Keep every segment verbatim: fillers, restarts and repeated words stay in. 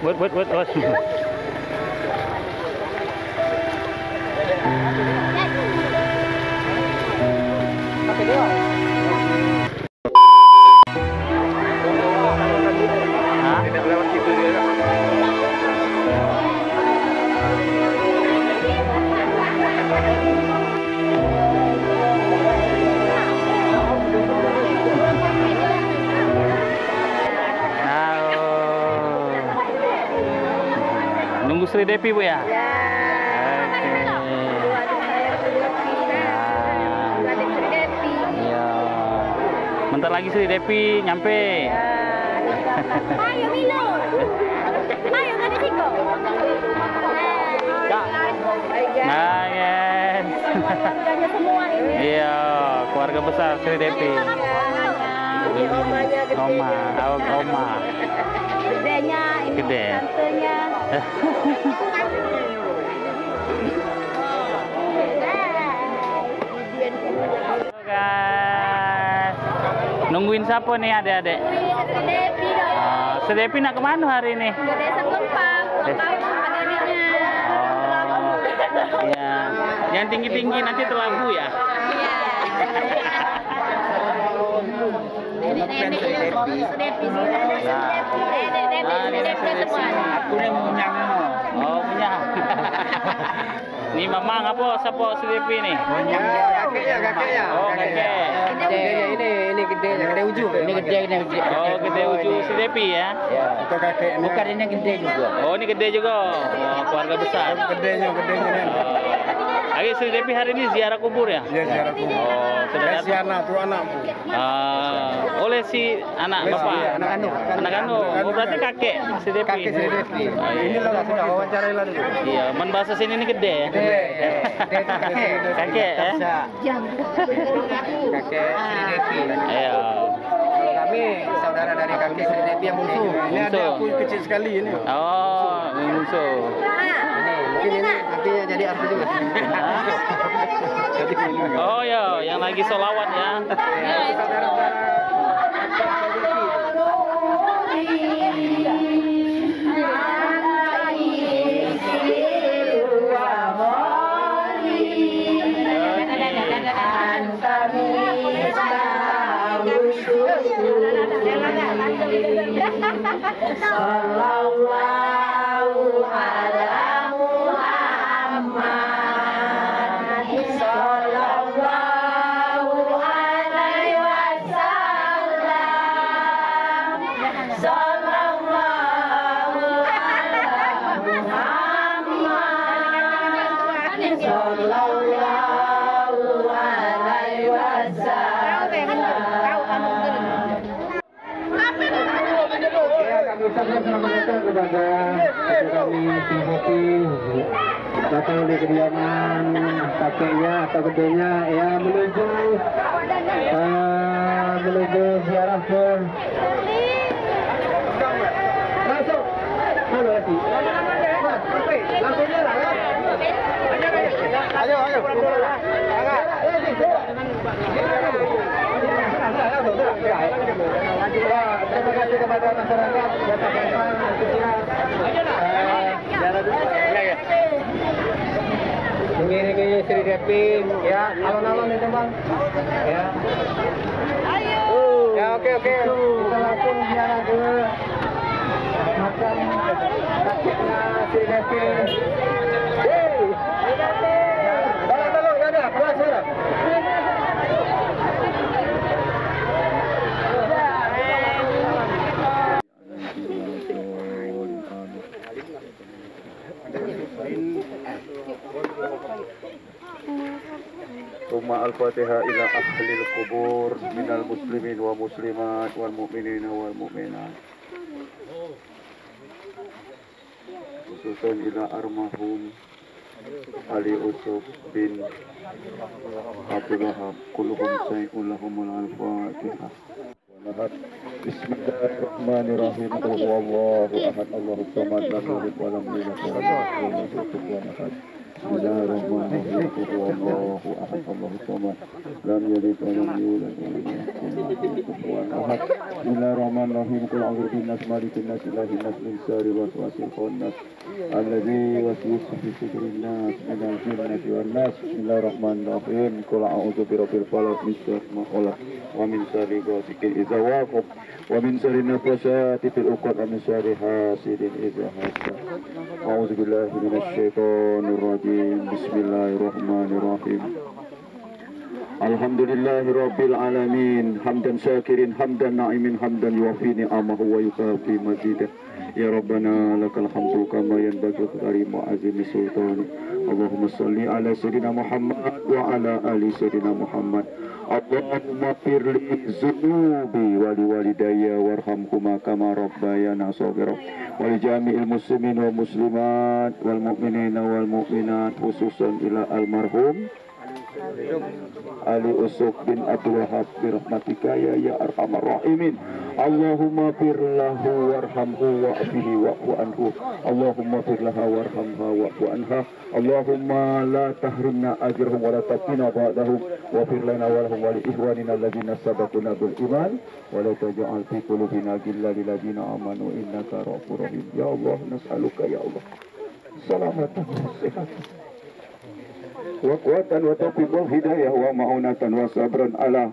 Wait, wait, wait, wait. Hah? Halo. Nunggu Sri Devi, Bu, ya? Ya. Oke. Ya. Iya. Bentar lagi Sri Devi nyampe. Ayo, Milo. Ayo, ada siko. Kak. Nah, yes. Keluarganya semua ini. Iya, keluarga besar Sri Devi. Ini omanya, gedenya. Oma, au-, oma. Gedenya, ini Gede. Tantenya. Halo, guys. Nungguin siapa nih, adik-adik? Nungguin Sri Devi dong. Ah, Sri Devi nak kemana hari ini? Ke Desa Pelumpang, ulang Eh. tahun adiknya. Oh, iya. Yang tinggi-tinggi nanti terlalu ya. Iya. Nenek-nenek yang bawa Sri Devi sini. Nah. Nenek-nenek, Sri Devi semua. Aku ni punya. Oh, punya. Ni mamang apa, siapa Sri Devi ni? Punya. Kakeknya, kakeknya. Oh, kakek. Gedenya ini, ini gedenya, gede uju. Ini gede, ini gede. Oh, gede uju Sri Devi ya? Ya. Itu kakeknya. Bukan, ini gede juga. Oh, ini gede juga. Oh, keluarga besar. Gedenya, gedenya ni. Oh. Hari Sri Devi hari ini ziarah kubur ya? Ya, ziarah kubur. Oh, sudah datang. Siana tu anakku. Ah, oleh si anak bapak. Iya, anak kandung. Anak kandung. Oh, berarti kakek Sri Devi. Kakek Sri Devi. Oh, iya. Inilah sudah wawancarai lah dulu. Iya, men bahasa sini ni gede ya. Gede, ya. Gede, kakek. Kakek, ya? Kakek Sri Devi. Iya. Kalau kami saudara dari kakek Sri Devi yang bungsu. Ini adik aku kecil sekali ini. Oh, bungsu. Ini, mungkin ini nantinya jadi artis juga. Oh ya, yang lagi solawat ya. Sallallahu ala Muhammad. Sallallahu alaihi wasallam. Sallallahu ala Muhammad. Sallallahu alaihi wasallam. Ya, kami ucapkan selamat datang kepada cucu kami, Sri Devi, datang di kediaman kakeknya atau gedenya, ya, menuju, eh, menuju ziarah ke, langsung, mana lagi? Mas, sampai, langsung ziarah, ya? Ayo, ayo. Ya, terima kasih kepada masyarakat yang sangat antusias. Eh, mengiringi Sri Devi, ya, alon-alon itu, Bang. Ya. Ya, oke, oke. Kita langsung ziarah ke makam kakeknya Sri Devi. Hei. Tolong, tolong, ya, ada, keluar suara. Tsumma al-Fatihah ila ahlil qubur minal muslimin wa muslimat wal mu'minina wal mu'minat. Khususan ila armahum Ali Usuf bin Abdul Wahab. Kulluhum syai'un lahumul al-Fatihah. Bismillahirrahmanirrahim. Qul huwallahu ahad, Allahus samad, lam yalid wa lam yulad, wa lam yakul lahu kufuwan ahad. Bismillahirrahmanirrahim. Qul huwallahu ahad, Allahus samad, lam yalid wa lam yulad, wa lam yakul lahu Bismillahirrahmanirrahim. Qul a'udzu birabbin nas, malikin nas, ilahin nas, min syarril waswasil khannas, alladzi yuwaswisu fi sudurin nas, minal jinnati wan nas. Bismillahirrahmanirrahim. Qul a'udzu birabbil falaq, min syarri ma khalaq, wa min syarri ghasiqin idza waqab, wa min syarri nafasyati fil uqad, wa min syarri hasidin idza hasad. A'udzu billahi minasy syaithanir rajim. Bismillahirrahmanirrahim. Alhamdulillahi rabbil alamin, hamdan syakirin, hamdan na'imin, hamdan yuwafi ni'amahu wa yukafi mazidah. Ya Rabbana, lakal hamdu kama yanbaghi li jalali wajhika wa azimi sultanik. Allahumma shalli ala Sayyidina Muhammad wa ala ali Sayyidina Muhammad. Allahumma firli zunubi wa li walidayya warhamhuma kama rabbayana shaghira. Wa li jami'il muslimin wal muslimat wal mu'minina wal mu'minat, khususan ila almarhum Ali Usuk bin Abdul Wahab, birahmatika ya, ya arhamar rahimin. Allahumma fir lahu warhamhu wa'fihi wa'fu anhu. Allahumma fir laha warhamha wa'fu anha. Allahumma la tahrimna ajrahum wa la taftina ba'dahum. Waghfir lana wa lahum wa li ikhwanina alladzina sabaquna bil iman. Wa la taj'al fi qulubina ghillan lil ladzina amanu innaka ra'ufur rahim. Ya Allah, nas'aluka ya Allah salamatan wa sihatan wa quwatan wa taufiq wa hidayah wa ma'unatan wa sabran ala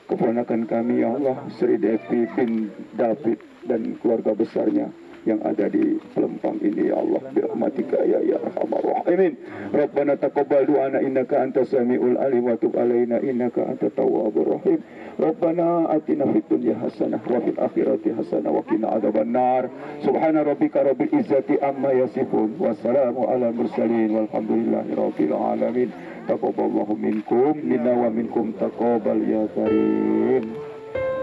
keponakan kami, ya Allah, Sri Devi bin David dan keluarga besarnya yang ada di Pelempang ini, ya Allah, birahmatika ya, ya arhamar rahimin. Rabbana taqabbal du'ana innaka antas samiul alim wa tub alaina innaka antat tawwabur rahim. Rabbana atina fid dunya hasanah wa fil akhirati hasanah wa qina adzabannar. Subhana rabbika rabbil izzati amma yasifun. Wassalamu alal mursalin walhamdulillahi rabbil alamin. Taqabbalallahu minkum minna wa minkum taqabbal ya karim.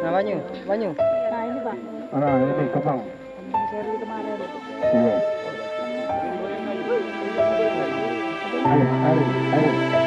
Nah, banyu, banyu. Nah, ini, Pak. Ah, ini kembang. Iya. Ayo, ayo, ayo.